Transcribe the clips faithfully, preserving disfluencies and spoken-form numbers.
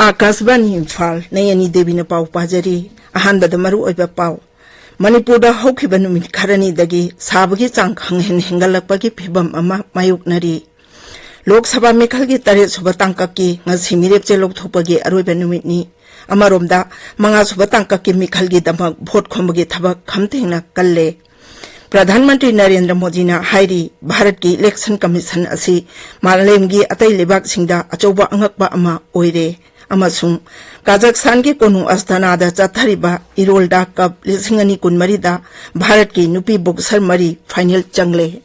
ꯑꯥꯀꯥꯁꯕꯥꯅꯤ ꯏꯝꯐꯥꯜ, ꯅꯌꯅꯤ ꯗꯦꯕꯤꯅ ꯄꯥꯎ ꯄꯥꯖꯔꯤ꯫ ꯑꯍꯥꯟꯕꯗ ꯃꯔꯨꯑꯣꯏꯕ ꯄꯥꯎ꯫ ꯃꯅꯤꯄꯨꯔꯗ ꯍꯧꯈꯤꯕ ꯅꯨꯃꯤꯠ ꯈꯔꯅꯤꯗꯒꯤ ꯁꯥꯕꯒꯤ ꯆꯥꯡ ꯈꯪꯍꯦꯟ ꯍꯦꯟꯒꯠꯂꯛꯄꯒꯤ ꯐꯤꯚꯝ ꯑꯃ ꯃꯥꯌꯣꯛꯅꯔꯤ꯫ ꯂꯣꯛ ꯁꯚꯥ ꯃꯤꯈꯜꯒꯤ ꯇꯔꯦꯠ ꯁꯨꯕ ꯇꯥꯡꯀꯛꯀꯤ ꯉꯁꯤ ꯃꯤꯔꯦꯞꯆꯦ ꯂꯧꯊꯣꯛꯄꯒꯤ ꯑꯔꯣꯏꯕ ꯅꯨꯃꯤꯠꯅꯤ꯫ ꯑꯃꯔꯣꯝꯗ, ꯃꯉꯥ ꯁꯨꯕ ꯇꯥꯡꯀꯛꯀꯤ ꯃꯤꯈꯜꯒꯤꯗꯃꯛ ꯚꯣꯠ ꯈꯣꯝꯕꯒꯤ ꯊꯕꯛ ꯈꯝ ꯊꯦꯡꯅ ꯀꯜꯂꯦ꯫ ꯄ꯭ꯔꯙꯥꯟ ꯃꯟꯇ꯭ꯔꯤ ꯅꯔꯦꯟꯗ꯭ꯔ ꯃꯣꯗꯤꯅ ꯍꯥꯏꯔꯤ, ꯚꯥꯔꯠꯀꯤ ꯏꯂꯦꯛꯁꯟ ꯀꯃꯤꯁꯟ ꯑꯁꯤ ꯃꯥꯂꯦꯝꯒꯤ ꯑꯇꯩ ꯂꯩꯕꯥꯛꯁꯤꯡꯗ ꯑꯆꯧꯕ ꯑꯉꯛꯄ ꯑꯃ ꯑꯣꯏꯔꯦ ꯑꯃꯁꯨꯡ ꯀꯥꯖꯥꯛꯁꯇꯥꯟꯒꯤ ꯀꯣꯅꯨꯡ ꯑꯁꯇꯥꯅꯥꯗ ꯆꯠꯊꯔꯤꯕ ꯏꯔꯣꯜꯗꯥ ꯀꯞ ꯂꯤꯁꯤꯡ ꯑꯅꯤ ꯀꯨꯟꯃꯔꯤꯗ ꯚꯥꯔꯠꯀꯤ ꯅꯨꯄꯤ ꯕꯣꯛꯁꯔ ꯃꯔꯤ ꯐꯥꯏꯅꯦꯜ ꯆꯪꯂꯦ꯫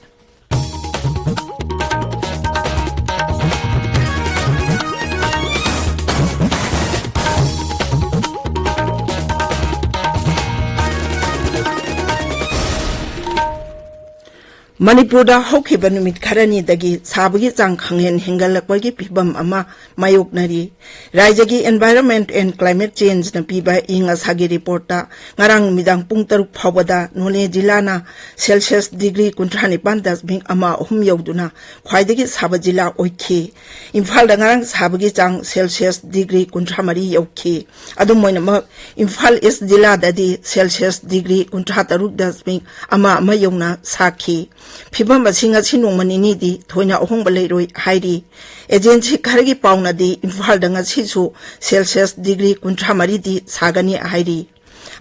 ꯃꯅꯤꯄꯨꯔꯗ ꯍꯧꯈꯤꯕ ꯅꯨꯃꯤꯠ ꯈꯔꯅꯤꯗꯒꯤ ꯁꯥꯕꯒꯤ ꯆꯥꯡ ꯈꯪꯍꯦꯟ ꯍꯦꯟꯒꯠꯂꯛꯄꯒꯤ ꯐꯤꯚꯝ ꯑꯃ ꯃꯥꯌꯣꯛꯅꯔꯤ꯫ ꯔꯥꯖ꯭ꯌꯒꯤ Environment and Climate Changeꯅ ꯄꯤꯕ ꯑꯏꯪ ꯑꯁꯥꯒꯤ ꯔꯤꯄꯣꯔꯠꯇ ꯉꯔꯥꯡ ꯅꯨꯃꯤꯗꯥꯡ ꯄꯨꯡ ꯇꯔꯨꯛ ꯐꯥꯎꯕꯗ ꯅꯣꯅꯦ ꯖꯤꯂꯥꯅ ꯁꯦꯜꯁꯤꯌꯁ ꯗꯤꯒ꯭ꯔꯤ ꯀꯨꯟꯊ꯭ꯔꯥ ꯅꯤꯄꯥꯟ ꯗꯁꯃꯤꯛ ꯑꯃ ꯑꯍꯨꯝ ꯌꯧꯗꯨꯅ ꯈ꯭ꯋꯥꯏꯗꯒꯤ ꯁꯥꯕ ꯖꯤꯂꯥ ꯑꯣꯏꯈꯤ꯫ ꯏꯝꯐꯥꯜꯗ ꯉꯔꯥꯡ ꯁꯥꯕꯒꯤ ꯆꯥꯡ ꯁꯦꯜꯁꯤꯌꯁ ꯗꯤꯒ꯭ꯔꯤ ꯀꯨꯟꯊ꯭ꯔꯥ ꯃꯔꯤ ꯌꯧꯈꯤ꯫ ꯑꯗꯨꯝ ꯑꯣꯏꯅꯃꯛ, ꯏꯝꯐꯥꯜ ꯏꯁ ꯖꯤꯂꯥꯗꯗꯤ ꯁꯦꯜꯁꯤꯌꯁ ꯗꯤꯒ꯭ꯔꯤ ꯀꯨꯟꯊ꯭ꯔꯥ ꯇꯔꯨꯛ ꯗꯁꯃꯤꯛ ꯑꯃ ꯑꯃ ꯌꯧꯅ ꯁꯥꯈꯤ꯫ ꯐꯤꯚꯝ ꯑꯁꯤ ꯉꯁꯤ ꯅꯣꯡꯃ ꯅꯤꯅꯤꯗꯤ ꯊꯣꯏꯅ ꯑꯍꯣꯡꯕ ꯂꯩꯔꯣꯏ ꯍꯥꯏꯔꯤ꯫ ꯑꯦꯖꯦꯟꯁꯤ ꯈꯔꯒꯤ ꯄꯥꯎꯅꯗꯤ ꯏꯝꯐꯥꯜꯗ ꯉꯁꯤꯁꯨ ꯁꯦꯜꯁꯤꯌꯁ ꯗꯤꯒ꯭ꯔꯤ ꯀꯨꯟꯊ꯭ꯔꯥ ꯃꯔꯤꯗꯤ ꯁꯥꯒꯅꯤ ꯍꯥꯏꯔꯤ꯫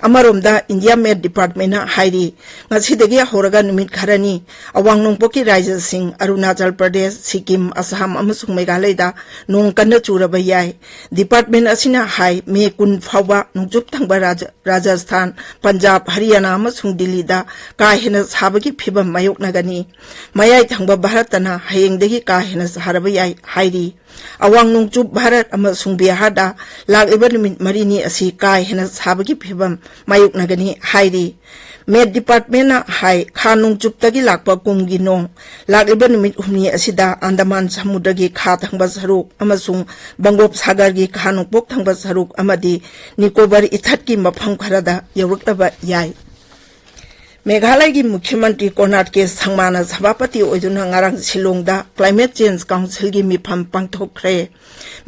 ꯑꯃꯔꯣꯝꯗ, ꯏꯟꯗꯤꯌꯥ ꯃꯦꯠ ꯗꯤꯄꯥꯔꯠꯃꯦꯟꯅ ꯍꯥꯏꯔꯤ, ꯉꯁꯤꯗꯒꯤ ꯍꯧꯔꯒ ꯅꯨꯃꯤꯠ ꯈꯔꯅꯤ ꯑꯋꯥꯡ ꯅꯣꯡꯄꯣꯛꯀꯤ ꯔꯥꯖ꯭ꯌꯁꯤꯡ ꯑꯔꯨꯅꯥꯆꯜ ꯄ꯭ꯔꯗꯦꯁ, ꯁꯤꯛꯀꯤꯝ, ꯑꯁꯥꯝ ꯑꯃꯁꯨꯡ ꯃꯦꯘꯥꯂꯌꯗ ꯅꯣꯡ ꯀꯟꯅ ꯆꯨꯔꯕ ꯌꯥꯏ꯫ ꯗꯤꯄꯥꯔꯠꯃꯦꯟ ꯑꯁꯤꯅ ꯍꯥꯏ, ꯃꯦ ꯀꯨꯟ ꯐꯥꯎꯕ ꯅꯣꯡꯆꯨꯞ ꯊꯪꯕ ꯔꯥꯖ-, ꯔꯥꯖꯁꯊꯥꯟ, ꯄꯟꯖꯥꯕ, ꯍꯔꯤꯌꯥꯅꯥ ꯑꯃꯁꯨꯡ ꯗꯤꯜꯂꯤꯗ ꯀꯥ ꯍꯦꯟꯅ ꯁꯥꯕꯒꯤ ꯐꯤꯚꯝ ꯃꯥꯌꯣꯛꯅꯒꯅꯤ꯫ ꯃꯌꯥꯏ ꯊꯪꯕ ꯚꯥꯔꯠꯇꯅ ꯍꯌꯦꯡꯗꯒꯤ ꯀꯥ ꯍꯦꯟꯅ ꯁꯥꯔꯕ ꯌꯥꯏ ꯍꯥꯏꯔꯤ꯫ ꯑꯋꯥꯡ ꯅꯣꯡꯆꯨꯞ ꯚꯥꯔꯠ ꯑꯃꯁꯨꯡ ꯕꯤꯍꯥꯔꯗ ꯂꯥꯛꯂꯤꯕ ꯅꯨꯃꯤꯠ ꯃꯔꯤꯅꯤ ꯑꯁꯤ ꯀꯥ ꯍꯦꯟꯅ ꯁꯥꯕꯒꯤ ꯐꯤꯚꯝ ꯃꯥꯌꯣꯛꯅꯒꯅꯤ ꯍꯥꯏꯔꯤ꯫ ꯃꯦꯠ ꯗꯤꯄꯥꯔꯠꯃꯦꯟꯅ ꯍꯥꯏ, ꯈꯥ ꯅꯣꯡꯆꯨꯞꯇꯒꯤ ꯂꯥꯛꯄ ꯀꯨꯝꯒꯤ ꯅꯣꯡ ꯂꯥꯛꯂꯤꯕ ꯅꯨꯃꯤꯠ ꯍꯨꯝꯅꯤ ꯑꯁꯤꯗ ꯑꯟꯗꯃꯥꯟ ꯁꯃꯨꯗ꯭ꯔꯒꯤ ꯈꯥ ꯊꯪꯕ ꯁꯔꯨꯛ ꯑꯃꯁꯨꯡ ꯕꯪꯒꯣꯞ ꯁꯥꯒꯔꯒꯤ ꯈꯥ ꯅꯣꯡꯄꯣꯛ ꯊꯪꯕ ꯁꯔꯨꯛ ꯑꯃꯗꯤ ꯅꯤꯀꯣꯕꯔ ꯏꯊꯠꯀꯤ ꯃꯐꯝ ꯈꯔꯗ ꯌꯧꯔꯛꯂꯕ ꯌꯥꯏ꯫ ꯃꯦꯘꯥꯂꯌꯒꯤ ꯃꯨꯈ꯭ꯌ ꯃꯟꯇ꯭ꯔꯤ ꯀꯣꯅꯥꯔꯗ ꯀꯦ ꯁꯪꯃꯥꯅ ꯁꯚꯥꯄꯇꯤ ꯑꯣꯏꯗꯨꯅ ꯉꯔꯥꯡ ꯁꯤꯂꯣꯡꯗ Climate Change Councilꯒꯤ ꯃꯤꯐꯝ ꯄꯥꯡꯊꯣꯛꯈ꯭ꯔꯦ꯫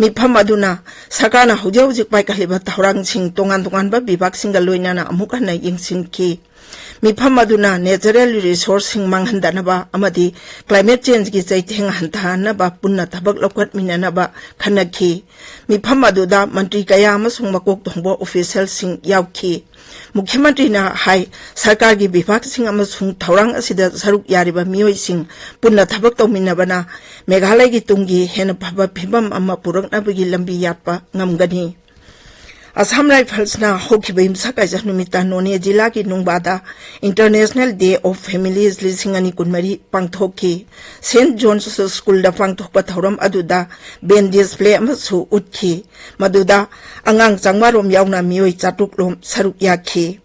ꯃꯤꯐꯝ ꯑꯗꯨꯅ ꯁꯔꯀꯥꯔꯅ ꯍꯧꯖꯤꯛ ꯍꯧꯖꯤꯛ ꯄꯥꯏꯈꯠꯂꯤꯕ ꯊꯧꯔꯥꯡꯁꯤꯡ ꯇꯣꯉꯥꯟ ꯇꯣꯉꯥꯟꯕ ꯕꯤꯚꯥꯒꯁꯤꯡꯒ ꯂꯣꯏꯅꯅ ꯑꯃꯨꯛ ꯍꯟꯅ ꯌꯦꯡꯁꯤꯟꯈꯤ꯫ ꯃꯤꯐꯝ ꯑꯗꯨꯅ natural resourceꯁꯤꯡ ꯃꯥꯡꯍꯟꯗꯅꯕ ꯑꯃꯗꯤ climate changeꯒꯤ ꯆꯩꯊꯦꯡ ꯍꯟꯊꯍꯟꯅꯕ ꯄꯨꯟꯅ ꯊꯕꯛ ꯂꯧꯈꯠꯃꯤꯟꯅꯅꯕ ꯈꯟꯅꯈꯤ꯫ ꯃꯤꯐꯝ ꯑꯗꯨꯗ ꯃꯟꯇ꯭ꯔꯤ ꯀꯌꯥ ꯑꯃꯁꯨꯡ ꯃꯀꯣꯛ ꯊꯣꯡꯕ officialꯁꯤꯡ ꯌꯥꯎꯈꯤ꯫ ꯃꯨꯈ꯭ꯌ ꯃꯟꯇ꯭ꯔꯤꯅ ꯍꯥꯏ, ꯁꯔꯀꯥꯔꯒꯤ ꯕꯤꯚꯥꯒꯁꯤꯡ ꯑꯃꯁꯨꯡ ꯊꯧꯔꯥꯡ ꯑꯁꯤꯗ ꯁꯔꯨꯛ ꯌꯥꯔꯤꯕ ꯃꯤꯑꯣꯏꯁꯤꯡ ꯄꯨꯟꯅ ꯊꯕꯛ ꯇꯧꯃꯤꯟꯅꯕꯅ ꯃꯦꯘꯥꯂꯌꯒꯤ ꯇꯨꯡꯒꯤ ꯍꯦꯟꯅ ꯐꯕ ꯐꯤꯕꯝ ꯑꯃ ꯄꯨꯔꯛꯅꯕꯒꯤ ꯂꯝꯕꯤ ꯌꯥꯠꯄ ꯉꯝꯒꯅꯤ꯫ ꯑꯁꯥꯝ ꯔꯥꯏꯐꯜꯁꯅ ꯍꯧꯈꯤꯕ ꯌꯨꯝꯁꯀꯩꯁ ꯅꯨꯃꯤꯠꯇ ꯅꯣꯅꯦ ꯖꯤꯂꯥꯒꯤ ꯅꯨꯡꯕꯥꯗ International Day of Families ꯂꯤꯁꯤꯡ ꯑꯅꯤ ꯀꯨꯟꯃꯔꯤ ꯄꯥꯡꯊꯣꯛꯈꯤ꯫ ꯁꯦꯟꯠ ꯖꯣꯟꯁ ꯁ꯭ꯀꯨꯜꯗ ꯄꯥꯡꯊꯣꯛꯄ ꯊꯧꯔꯝ ꯑꯗꯨꯗ band display ꯑꯃꯁꯨ ꯎꯠꯈꯤ꯫ ꯃꯗꯨꯗ ꯑꯉꯥꯡ ꯆꯥꯝꯃꯉꯥ ꯔꯣꯝ ꯌꯥꯎꯅ ꯃꯤꯑꯣꯏ ꯆꯥꯇ꯭ꯔꯨꯛ ꯔꯣꯝ ꯁꯔꯨꯛ ꯌꯥꯈꯤ꯫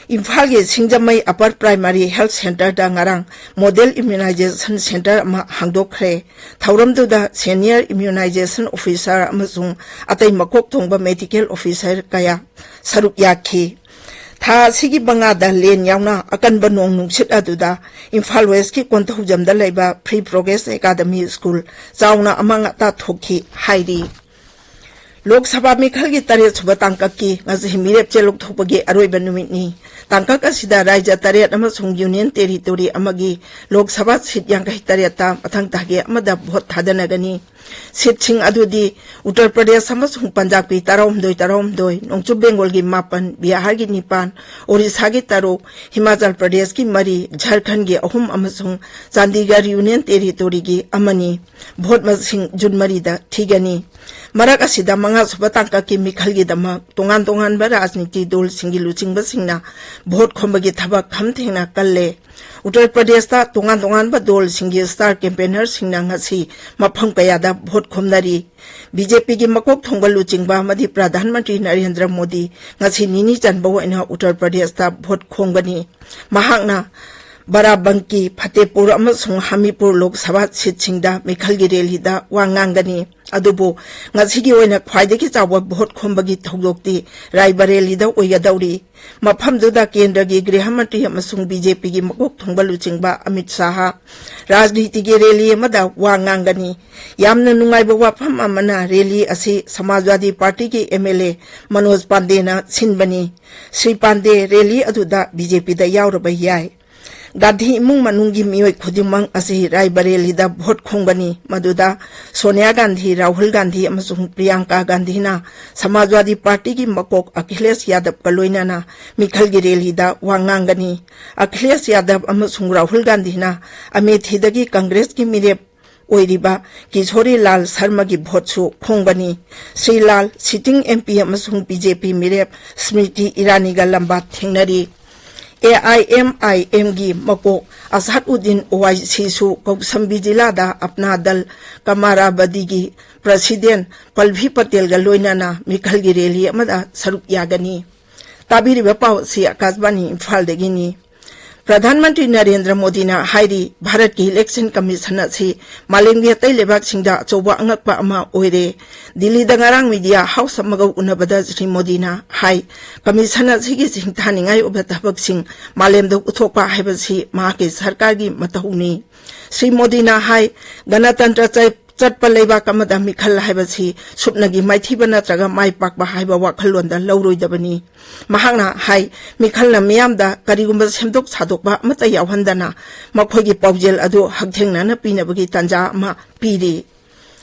ꯏꯝꯐꯥꯜꯒꯤ ꯁꯤꯡꯖꯃꯩ Upper Primary Health Centreꯗ ꯉꯔꯥꯡ model immunization centre ꯑꯃ ꯍꯥꯡꯗꯣꯛꯈ꯭ꯔꯦ꯫ ꯊꯧꯔꯝꯗꯨꯗ senior immunization officer ꯑꯃꯁꯨꯡ ꯑꯇꯩ ꯃꯀꯣꯛ ꯊꯣꯡꯕ medical officer ꯀꯌꯥ ꯁꯔꯨꯛ ꯌꯥꯈꯤ꯫ ꯊꯥ ꯑꯁꯤꯒꯤ ꯃꯉꯥꯗ ꯂꯦꯟ ꯌꯥꯎꯅ ꯑꯀꯟꯕ ꯅꯣꯡ ꯅꯨꯡꯁꯤꯠ ꯑꯗꯨꯗ ꯏꯝꯐꯥꯜ Westꯀꯤ ꯀꯣꯟꯊꯧꯖꯝꯗ ꯂꯩꯕ Free Progress Academy School ꯆꯥꯎꯅ ꯑꯃꯥꯡ ꯑꯇꯥ ꯊꯣꯛꯈꯤ ꯍꯥꯏꯔꯤ꯫ ꯂꯣꯛ ꯁꯚꯥ ꯃꯤꯈꯜꯒꯤ ꯇꯔꯦꯠ ꯁꯨꯕ ꯇꯥꯡꯀꯛꯀꯤ ꯉꯁꯤ ꯃꯤꯔꯦꯞ ꯆꯦ ꯂꯧꯊꯣꯛꯄꯒꯤ ꯑꯔꯣꯏꯕ ꯅꯨꯃꯤꯠꯅꯤ꯫ ꯇꯥꯡꯀꯛ ꯑꯁꯤꯗ ꯔꯥꯖ꯭ꯌ ꯇꯔꯦꯠ ꯑꯃꯁꯨꯡ Union Territory ꯑꯃꯒꯤ ꯂꯣꯛ ꯁꯚꯥ seat ꯌꯥꯡꯈꯩ ꯇꯔꯦꯠꯇ ꯃꯊꯪ ꯊꯥꯒꯤ ꯑꯃꯗ vote ꯊꯥꯗꯅꯒꯅꯤ꯫ Seatꯁꯤꯡ ꯑꯗꯨꯗꯤ ꯎꯠꯇꯔ ꯄ꯭ꯔꯗꯦꯁ ꯑꯃꯁꯨꯡ ꯄꯟꯖꯥꯕꯀꯤ ꯇꯔꯥꯍꯨꯝꯗꯣꯏ ꯇꯔꯥꯍꯨꯝꯗꯣꯏ, ꯅꯣꯡꯆꯨꯞ ꯕꯦꯡꯒꯣꯜꯒꯤ ꯃꯥꯄꯟ, ꯕꯤꯍꯥꯔꯒꯤ ꯅꯤꯄꯥꯟ, ꯑꯣꯔꯤꯁꯥꯒꯤ ꯇꯔꯨꯛ, ꯍꯤꯃꯥꯆꯜ ꯄ꯭ꯔꯗꯦꯁꯀꯤ ꯃꯔꯤ, ꯖꯔꯈꯟꯒꯤ ꯑꯍꯨꯝ ꯑꯃꯁꯨꯡ ꯆꯥꯟꯗꯤꯒꯔ Union Territoryꯒꯤ ꯑꯃꯅꯤ꯫ Vote ꯃꯁꯤꯡ ꯖꯨꯟ ꯃꯔꯤꯗ ꯊꯤꯒꯅꯤ꯫ ꯃꯔꯛ ꯑꯁꯤꯗ ꯃꯉꯥꯁꯨꯕ ꯇꯥꯡꯀꯛꯀꯤ ꯃꯤꯈꯜꯒꯤꯗꯃꯛ ꯇꯣꯉꯥꯟ ꯇꯣꯉꯥꯟꯕ ꯔꯥꯖꯅꯤꯇꯤ ꯗꯜꯁꯤꯡꯒꯤ ꯂꯨꯆꯤꯡꯕꯁꯤꯡꯅ vote ꯈꯣꯝꯕꯒꯤ ꯊꯕꯛ ꯈꯝ ꯊꯦꯡꯅ ꯀꯜꯂꯦ꯫ ꯎꯠꯇꯔ ꯄ꯭ꯔꯗꯦꯁꯇ ꯇꯣꯉꯥꯟ ꯇꯣꯉꯥꯟꯕ ꯗꯜꯁꯤꯡꯒꯤ star campaignerꯁꯤꯡꯅ ꯉꯁꯤ ꯃꯐꯝ ꯀꯌꯥꯗ vote ꯈꯣꯝꯅꯔꯤ꯫ BJPꯒꯤ ꯃꯀꯣꯛ ꯊꯣꯡꯕ ꯂꯨꯆꯤꯡꯕ ꯑꯃꯗꯤ ꯄ꯭ꯔꯙꯥꯟ ꯃꯟꯇ꯭ꯔꯤ ꯅꯔꯦꯟꯗ꯭ꯔ ꯃꯣꯗꯤ ꯉꯁꯤ ꯅꯤꯅꯤ ꯆꯟꯕ ꯑꯣꯏꯅ ꯎꯠꯇꯔ ꯄ꯭ꯔꯗꯦꯁꯇ vote ꯈꯣꯝꯒꯅꯤ꯫ ꯃꯍꯥꯛꯅ ꯕꯥꯔꯥꯕꯪꯀꯤ, ꯐꯇꯦꯄꯨꯔ ꯑꯃꯁꯨꯡ ꯍꯃꯤꯄꯨꯔ ꯂꯣꯛ ꯁꯚꯥ ꯁꯤꯠꯁꯤꯡꯗ ꯃꯤꯈꯜꯒꯤ ꯔꯦꯂꯤꯗ ꯋꯥ ꯉꯥꯡꯒꯅꯤ꯫ ꯑꯗꯨꯕꯨ ꯉꯁꯤꯒꯤ ꯑꯣꯏꯅ ꯈ꯭ꯋꯥꯏꯗꯒꯤ ꯆꯥꯎꯕ ꯚꯣꯠ ꯈꯣꯝꯕꯒꯤ ꯊꯧꯗꯣꯛꯇꯤ ꯔꯥꯏꯕꯔꯦꯂꯤꯗ ꯑꯣꯏꯒꯗꯧꯔꯤ꯫ ꯃꯐꯝꯗꯨꯗ ꯀꯦꯟꯗ꯭ꯔꯒꯤ ꯒ꯭ꯔꯤꯍ ꯃꯟꯇ꯭ꯔꯤ ꯑꯃꯁꯨꯡ ꯕꯤ ꯖꯦ ꯄꯤꯒꯤ ꯃꯀꯣꯛ ꯊꯣꯡꯕ ꯂꯨꯆꯤꯡꯕ ꯑꯃꯤꯠ ꯁꯥꯍ ꯔꯥꯖꯅꯤꯇꯤꯒꯤ ꯔꯦꯂꯤ ꯑꯃꯗ ꯋꯥ ꯉꯥꯡꯒꯅꯤ꯫ ꯌꯥꯝꯅ ꯅꯨꯡꯉꯥꯏꯕ ꯋꯥꯐꯝ ꯑꯃꯅ, ꯔꯦꯂꯤ ꯑꯁꯤ ꯁꯃꯥꯖꯋꯥꯗꯤ ꯄꯥꯔꯇꯤꯒꯤ ꯑꯦꯝ ꯑꯦꯜ ꯑꯦ ꯃꯅꯣꯖ ꯄꯥꯟꯗꯦꯅ ꯁꯤꯟꯕꯅꯤ꯫ ꯁ꯭ꯔꯤ ꯄꯥꯟꯗꯦ ꯔꯦꯂꯤ ꯑꯗꯨꯗ ꯕꯤ ꯖꯦ ꯄꯤꯗ ꯌꯥꯎꯔꯕ ꯌꯥꯏ꯫ ꯒꯥꯟꯙꯤ ꯏꯃꯨꯡ ꯃꯅꯨꯡꯒꯤ ꯃꯤꯑꯣꯏ ꯈꯨꯗꯤꯡꯃꯛ ꯑꯁꯤ ꯔꯥꯏꯕꯔꯦꯂꯤꯗ ꯚꯣꯠ ꯈꯣꯝꯒꯅꯤ, ꯃꯗꯨꯗ ꯁꯣꯅꯤꯌꯥ ꯒꯥꯟꯙꯤ, ꯔꯥꯍꯨꯜ ꯒꯥꯟꯙꯤ ꯑꯃꯁꯨꯡ ꯄ꯭ꯔꯤꯌꯥꯡꯀꯥ ꯒꯥꯟꯙꯤꯅ ꯁꯃꯥꯖꯋꯥꯗꯤ ꯄꯥꯔꯇꯤꯒꯤ ꯃꯀꯣꯛ ꯑꯈꯤꯂꯦꯁ ꯌꯥꯗꯕꯀ ꯂꯣꯏꯅꯅ ꯃꯤꯈꯜꯒꯤ ꯔꯦꯂꯤꯗ ꯋꯥ ꯉꯥꯡꯒꯅꯤ꯫ ꯑꯈꯤꯂꯦꯁ ꯌꯥꯗꯕ ꯑꯃꯁꯨꯡ ꯔꯥꯍꯨꯜ ꯒꯥꯟꯙꯤꯅ ꯑꯃꯦꯊꯤꯗꯒꯤ ꯀꯪꯒ꯭ꯔꯦꯁꯀꯤ ꯃꯤꯔꯦꯞ ꯑꯣꯏꯔꯤꯕ ꯀꯤꯁꯣꯔꯤ ꯂꯥꯜ ꯁꯔꯃꯒꯤ ꯚꯣꯠꯁꯨ ꯈꯣꯡꯒꯅꯤ꯫ ꯁ꯭ꯔꯤ ꯂꯥꯜ ꯁꯤꯇꯤꯡ ꯑꯦꯝ ꯄꯤ ꯑꯃꯁꯨꯡ ꯕꯤ ꯖꯦ ꯄꯤ ꯃꯤꯔꯦꯞ ꯁ꯭ꯃ꯭ꯔꯤꯇꯤ ꯏꯔꯥꯅꯤꯒ ꯂꯝꯕꯥ ꯊꯦꯡꯅꯔꯤ꯫ ꯑꯦ ꯑꯥꯏ ꯑꯦꯝ ꯑꯥꯏ ꯑꯦꯝꯒꯤ ꯃꯀꯣꯛ ꯑꯁꯥꯗ ꯎꯗꯤꯟ ꯑꯣꯋꯥꯏꯁꯤꯁꯨ ꯀꯧꯁꯝꯕꯤ ꯖꯤꯂꯥꯗ ꯑꯞꯅꯥ ꯗꯜ ꯀꯃꯥꯔꯥꯕꯗꯤꯒꯤ ꯄ꯭ꯔꯁꯤꯗꯦꯟ ꯄꯜꯚꯤ ꯄꯇꯦꯜꯒ ꯂꯣꯏꯅꯅ ꯃꯤꯈꯜꯒꯤ ꯔꯦꯂꯤ ꯑꯃꯗ ꯁꯔꯨꯛ ꯌꯥꯒꯅꯤ꯫ ꯇꯥꯕꯤꯔꯤꯕ ꯄꯥꯎ ꯑꯁꯤ ꯑꯀꯥꯁꯕꯥꯅꯤ ꯏꯝꯐꯥꯜꯗꯒꯤꯅꯤ꯫ ꯄ꯭ꯔꯙꯥꯟ ꯃꯟꯇ꯭ꯔꯤ ꯅꯔꯦꯟꯗ꯭ꯔ ꯃꯣꯗꯤꯅ ꯍꯥꯏꯔꯤ, ꯚꯥꯔꯠꯀꯤ ꯏꯂꯦꯛꯁꯟ ꯀꯃꯤꯁꯟ ꯑꯁꯤ ꯃꯥꯂꯦꯝꯒꯤ ꯑꯇꯩ ꯂꯩꯕꯥꯛꯁꯤꯡꯗ ꯑꯆꯧꯕ ꯑꯉꯛꯄ ꯑꯃ ꯑꯣꯏꯔꯦ꯫ ꯗꯤꯜꯂꯤꯗ ꯉꯔꯥꯡ ꯃꯤꯗꯤꯌꯥ ꯍꯥꯎꯁ ꯑꯃꯒ ꯎꯅꯕꯗ ꯁ꯭ꯔꯤ ꯃꯣꯗꯤꯅ ꯍꯥꯏ, ꯀꯃꯤꯁꯟ ꯑꯁꯤꯒꯤ ꯁꯤꯡꯊꯥꯅꯤꯡꯉꯥꯏ ꯑꯣꯏꯕ ꯊꯕꯛꯁꯤꯡ ꯃꯥꯂꯦꯝꯗ ꯎꯠꯊꯣꯛꯄ ꯍꯥꯏꯕꯁꯤ ꯃꯍꯥꯛꯀꯤ ꯁꯔꯀꯥꯔꯒꯤ ꯃꯊꯧꯅꯤ꯫ ꯁ꯭ꯔꯤ ꯃꯣꯗꯤꯅ ꯍꯥꯏ, ꯒꯅꯇꯟꯇ꯭ꯔ ꯆꯩ-, ꯆꯠꯄ ꯂꯩꯕꯥꯛ ꯑꯃꯗ ꯃꯤꯈꯜ ꯍꯥꯏꯕꯁꯤ ꯁꯨꯞꯅꯒꯤ ꯃꯥꯏꯊꯤꯕ ꯅꯠꯇ꯭ꯔꯒ ꯃꯥꯏ ꯄꯥꯛꯄ ꯍꯥꯏꯕ ꯋꯥꯈꯜꯂꯣꯟꯗ ꯂꯧꯔꯣꯏꯗꯕꯅꯤ꯫ ꯃꯍꯥꯛꯅ ꯍꯥꯏ, ꯃꯤꯈꯜꯅ ꯃꯤꯌꯥꯝꯗ ꯀꯔꯤꯒꯨꯝꯕ ꯁꯦꯝꯗꯣꯛ ꯁꯥꯗꯣꯛꯄ ꯑꯃꯠꯇ ꯌꯥꯎꯍꯟꯗꯅ ꯃꯈꯣꯏꯒꯤ ꯄꯥꯎꯖꯦꯜ ꯑꯗꯨ ꯍꯛꯊꯦꯡꯅꯅ ꯄꯤꯅꯕꯒꯤ ꯇꯥꯟꯖꯥ ꯑꯃ ꯄꯤꯔꯤ꯫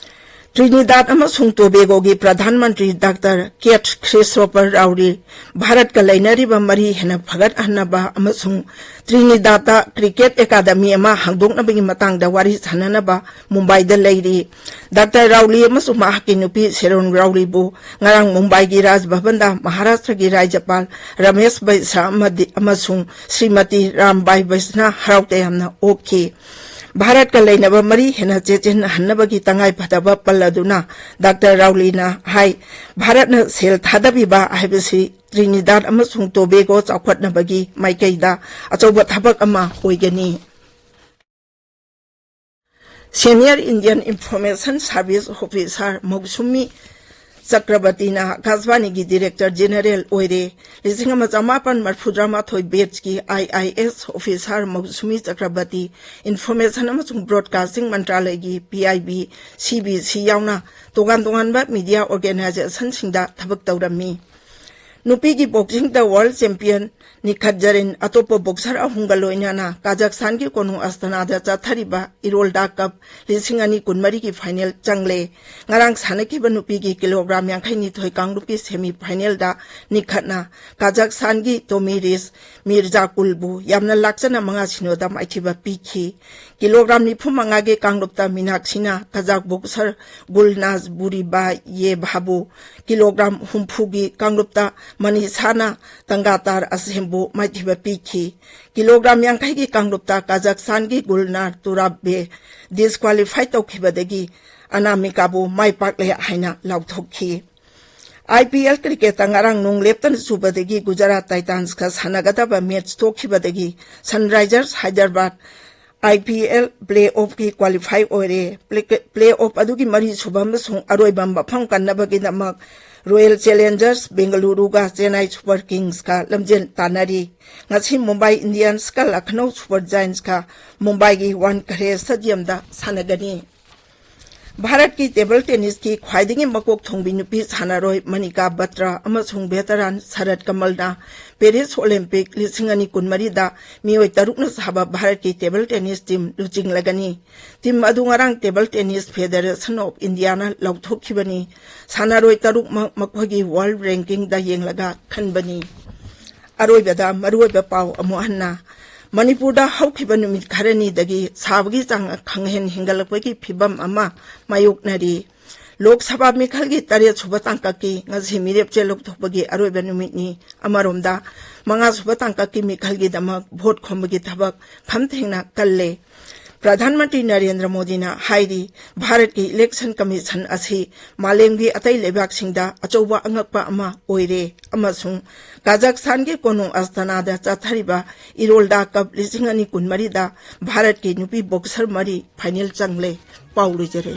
ꯇ꯭ꯔꯤꯅꯤꯗꯥꯗ ꯑꯃꯁꯨꯡ ꯇꯣꯕꯦꯒꯣꯒꯤ ꯄ꯭ꯔꯙꯥꯟ ꯃꯟꯇ꯭ꯔꯤ ꯗꯥꯛꯇꯔ ꯀꯦꯠ ꯈ꯭ꯔꯤꯁꯇꯣꯐꯔ ꯔꯥꯎꯂꯤ ꯚꯥꯔꯠꯀ ꯂꯩꯅꯔꯤꯕ ꯃꯔꯤ ꯍꯦꯟꯅ ꯐꯒꯠꯍꯟꯅꯕ ꯑꯃꯁꯨꯡ ꯇ꯭ꯔꯤꯅꯤꯗꯥꯗ ꯀ꯭ꯔꯤꯀꯦꯠ ꯑꯦꯀꯥꯗꯃꯤ ꯑꯃ ꯍꯥꯡꯗꯣꯛꯅꯕꯒꯤ ꯃꯇꯥꯡꯗ ꯋꯥꯔꯤ ꯁꯥꯟꯅꯅꯕ ꯃꯨꯝꯕꯥꯏꯗ ꯂꯩꯔꯤ꯫ ꯗꯥꯛꯇꯔ ꯔꯥꯎꯂꯤ ꯑꯃꯁꯨꯡ ꯃꯍꯥꯛꯀꯤ ꯅꯨꯄꯤ ꯁꯦꯔꯣꯟ ꯔꯥꯎꯂꯤꯕꯨ ꯉꯔꯥꯡ ꯃꯨꯝꯕꯥꯏꯒꯤ ꯔꯥꯖ ꯚꯕꯟꯗ ꯃꯍꯥꯔꯥꯁꯇ꯭ꯔꯒꯤ ꯔꯥꯖ꯭ꯌꯄꯥꯜ ꯔꯃꯦꯁ ꯕꯩꯁꯥ ꯑꯃꯗꯤ, ꯑꯃꯁꯨꯡ ꯁ꯭ꯔꯤꯃꯇꯤ ꯔꯥꯝꯕꯥꯏ ꯕꯩꯁꯅ ꯍꯔꯥꯎ ꯇꯌꯥꯝꯅ ꯑꯣꯛꯈꯤ꯫ ꯚꯥꯔꯠꯀ ꯂꯩꯅꯕ ꯃꯔꯤ ꯍꯦꯟꯅ ꯆꯦꯠꯁꯤꯟꯍꯟꯅꯕꯒꯤ ꯇꯉꯥꯏ ꯐꯗꯕ ꯄꯜꯂꯗꯨꯅ ꯗꯥꯛꯇꯔ ꯔꯥꯎꯂꯤꯅ ꯍꯥꯏ, ꯚꯥꯔꯠꯅ ꯁꯦꯜ ꯊꯥꯗꯕꯤꯕ ꯍꯥꯏꯕꯁꯤ ꯇ꯭ꯔꯤꯅꯤꯗꯥꯗ ꯑꯃꯁꯨꯡ ꯇꯣꯕꯦꯒꯣ ꯆꯥꯎꯈꯠꯅꯕꯒꯤ ꯃꯥꯏꯀꯩꯗ ꯑꯆꯧꯕ ꯊꯕꯛ ꯑꯃ ꯑꯣꯏꯒꯅꯤ꯫ Senior Indian Information Service Officer ꯃꯧꯁꯨꯃꯤ ꯆꯀ꯭ꯔꯕꯇꯤꯅ ꯑꯀꯥꯁꯕꯥꯅꯤꯒꯤ Director General ꯑꯣꯏꯔꯦ꯫ ꯂꯤꯁꯤꯡ ꯑꯃ ꯆꯃꯥꯄꯟ ꯃꯔꯐꯨꯇꯔꯥꯃꯥꯊꯣꯏ batchꯀꯤ I I S officer ꯃꯧꯁꯨꯃꯤ ꯆꯀ꯭ꯔꯕꯇꯤ Information ꯑꯃꯁꯨꯡ Broadcasting ꯃꯟꯇ꯭ꯔꯥꯂꯌꯒꯤ P I B, C B C ꯌꯥꯎꯅ ꯇꯣꯉꯥꯟ ꯇꯣꯉꯥꯟꯕ media organizationꯁꯤꯡꯗ ꯊꯕꯛ ꯇꯧꯔꯝꯃꯤ꯫ ꯅꯨꯄꯤꯒꯤ boxingꯗ world champion ꯅꯤꯈꯠ ꯖꯔꯤꯟ ꯑꯇꯣꯞꯄ boxer ꯑꯍꯨꯝꯒ ꯂꯣꯏꯅꯅ ꯀꯥꯖꯥꯛꯁꯇꯥꯟꯒꯤ ꯀꯣꯅꯨꯡ ꯑꯁꯇꯅꯥꯗ ꯆꯠꯊꯔꯤꯕ ꯏꯔꯣꯜꯗꯥ ꯀꯞ ꯂꯤꯁꯤꯡ ꯑꯅꯤ ꯀꯨꯟꯃꯔꯤꯒꯤ final ꯆꯪꯂꯦ꯫ ꯉꯔꯥꯡ ꯁꯥꯟꯅꯈꯤꯕ ꯅꯨꯄꯤꯒꯤ kilogram ꯌꯥꯡꯈꯩꯅꯤꯊꯣꯏ ꯀꯥꯡꯂꯨꯞꯀꯤ semi finalꯗ ꯅꯤꯈꯠꯅ ꯀꯥꯖꯥꯛꯁꯇꯥꯟꯒꯤ ꯇꯣꯃꯤꯔꯤꯁ ꯃꯤꯔꯖꯥꯀꯨꯜꯕꯨ ꯌꯥꯝꯅ ꯂꯥꯛꯆꯅ ꯃꯉꯥ ꯁꯤꯅꯣꯗ ꯃꯥꯏꯊꯤꯕ ꯄꯤꯈꯤ꯫ Kilogram ꯅꯤꯐꯨ ꯃꯉꯥꯒꯤ ꯀꯥꯡꯂꯨꯞꯇ ꯃꯤꯅꯥꯛꯁꯤꯅ ꯀꯖꯥꯛ boxer ꯒꯨꯜꯅꯥꯖ ꯕꯨꯔꯤꯕꯥꯌꯦꯚꯥꯕꯨ, kilogram ꯍꯨꯝꯐꯨꯒꯤ ꯀꯥꯡꯂꯨꯞꯇ ꯃꯅꯤꯁꯥꯅ ꯇꯪꯒꯥꯇꯥꯔ ꯑꯁꯦꯝꯕꯨ ꯃꯥꯏꯊꯤꯕ ꯄꯤꯈꯤ꯫ Kilogram ꯌꯥꯡꯈꯩꯒꯤ ꯀꯥꯡꯂꯨꯞꯇ ꯀꯥꯖꯥꯛꯁꯇꯥꯟꯒꯤ ꯒꯨꯜꯅꯥꯔ ꯇꯨꯔꯥꯕꯦ disqualify ꯇꯧꯈꯤꯕꯗꯒꯤ ꯑꯅꯥꯃꯤꯀꯥꯕꯨ ꯃꯥꯏ ꯄꯥꯛꯂꯦ ꯍꯥꯏꯅ ꯂꯥꯎꯊꯣꯛꯈꯤ꯫ I P L cricketꯇ ꯉꯔꯥꯡ ꯅꯣꯡ ꯂꯦꯞꯇꯅ ꯆꯨꯕꯗꯒꯤ Gujarat ꯇꯥꯏꯇꯥꯟꯁꯀ ꯁꯥꯟꯅꯒꯗꯕ match ꯇꯣꯛꯈꯤꯕꯗꯒꯤ Sunrisers Hyderabad I P L playoffꯀꯤ qualify ꯑꯣꯏꯔꯦ꯫ Play-, playoff ꯑꯗꯨꯒꯤ ꯃꯔꯤꯁꯨꯕ ꯑꯃꯁꯨꯡ ꯑꯔꯣꯏꯕ ꯃꯐꯝ ꯀꯟꯅꯕꯒꯤꯗꯃꯛ Royal Challengers Bengaluruꯒ Chennai Super Kingsꯀ ꯂꯝꯖꯦꯜ ꯇꯥꯟꯅꯔꯤ꯫ ꯉꯁꯤ Mumbai Indiansꯀ Lucknow Super Giantsꯀ ꯃꯨꯝꯕꯥꯏꯒꯤ ꯋꯥꯟꯈꯔꯦ Stadiumꯗ ꯁꯥꯟꯅꯒꯅꯤ꯫ ꯚꯥꯔꯠꯀꯤ table tennisꯀꯤ ꯈ꯭ꯋꯥꯏꯗꯒꯤ ꯃꯀꯣꯛ ꯊꯣꯡꯕꯤ ꯅꯨꯄꯤ ꯁꯥꯟꯅꯔꯣꯏ ꯃꯅꯤꯀꯥ ꯕꯇ꯭ꯔꯥ ꯑꯃꯁꯨꯡ veteran ꯁꯔꯠ ꯀꯃꯜꯅ Paris Olympic ꯂꯤꯁꯤꯡ ꯑꯅꯤ ꯀꯨꯟꯃꯔꯤꯗ ꯃꯤꯑꯣꯏ ꯇꯔꯨꯛꯅ ꯁꯥꯕ ꯚꯥꯔꯠꯀꯤ table tennis team ꯂꯨꯆꯤꯡꯂꯒꯅꯤ꯫ Team ꯑꯗꯨ ꯉꯔꯥꯡ Table Tennis Federation of Indiaꯅ ꯂꯥꯎꯊꯣꯛꯈꯤꯕꯅꯤ꯫ ꯁꯥꯟꯅꯔꯣꯏ ꯇꯔꯨꯛꯃꯛ ꯃꯈꯣꯏꯒꯤ world rankingꯗ ꯌꯦꯡꯂꯒ ꯈꯟꯕꯅꯤ꯫ ꯑꯔꯣꯏꯕꯗ ꯃꯔꯨꯑꯣꯏꯕ ꯄꯥꯎ ꯑꯃꯨꯛ ꯍꯟꯅ꯫ ꯃꯅꯤꯄꯨꯔꯗ ꯍꯧꯈꯤꯕ ꯅꯨꯃꯤꯠ ꯈꯔꯅꯤꯗꯒꯤ ꯁꯥꯕꯒꯤ ꯆꯥꯡ ꯈꯪꯍꯦꯟ ꯍꯦꯟꯒꯠꯂꯛꯄꯒꯤ ꯐꯤꯚꯝ ꯑꯃ ꯃꯥꯌꯣꯛꯅꯔꯤ꯫ ꯂꯣꯛ ꯁꯚꯥ ꯃꯤꯈꯜꯒꯤ ꯇꯔꯦꯠ ꯁꯨꯕ ꯇꯥꯡꯀꯛꯀꯤ ꯉꯁꯤ ꯃꯤꯔꯦꯞꯆꯦ ꯂꯧꯊꯣꯛꯄꯒꯤ ꯑꯔꯣꯏꯕ ꯅꯨꯃꯤꯠꯅꯤ꯫ ꯑꯃꯔꯣꯝꯗ, ꯃꯉꯥ ꯁꯨꯕ ꯇꯥꯡꯀꯛꯀꯤ ꯃꯤꯈꯜꯒꯤꯗꯃꯛ vote ꯈꯣꯝꯕꯒꯤ ꯊꯕꯛ ꯈꯝꯊꯦꯡꯅ ꯀꯜꯂꯦ꯫ ꯄ꯭ꯔꯙꯥꯟ ꯃꯟꯇ꯭ꯔꯤ ꯅꯔꯦꯟꯗ꯭ꯔ ꯃꯣꯗꯤꯅ ꯍꯥꯏꯔꯤ, ꯚꯥꯔꯠꯀꯤ ꯏꯂꯦꯛꯁꯟ ꯀꯃꯤꯁꯟ ꯑꯁꯤ ꯃꯥꯂꯦꯝꯒꯤ ꯑꯇꯩ ꯂꯩꯕꯥꯛꯁꯤꯡꯗ ꯑꯆꯧꯕ ꯑꯉꯛꯄ ꯑꯃ ꯑꯣꯏꯔꯦ ꯑꯃꯁꯨꯡ ꯀꯥꯖꯥꯛꯁꯇꯥꯟꯒꯤ ꯀꯣꯅꯨꯡ ꯑꯁꯇꯥꯅꯥꯗ ꯆꯠꯊꯔꯤꯕ ꯏꯔꯣꯜꯗꯥ ꯀꯞ ꯂꯤꯁꯤꯡ ꯑꯅꯤ ꯀꯨꯟꯃꯔꯤꯗ ꯚꯥꯔꯠꯀꯤ ꯅꯨꯄꯤ ꯕꯣꯛꯁꯔ ꯃꯔꯤ ꯐꯥꯏꯅꯦꯜ ꯆꯪꯂꯦ꯫ ꯄꯥꯎ ꯂꯣꯏꯖꯔꯦ꯫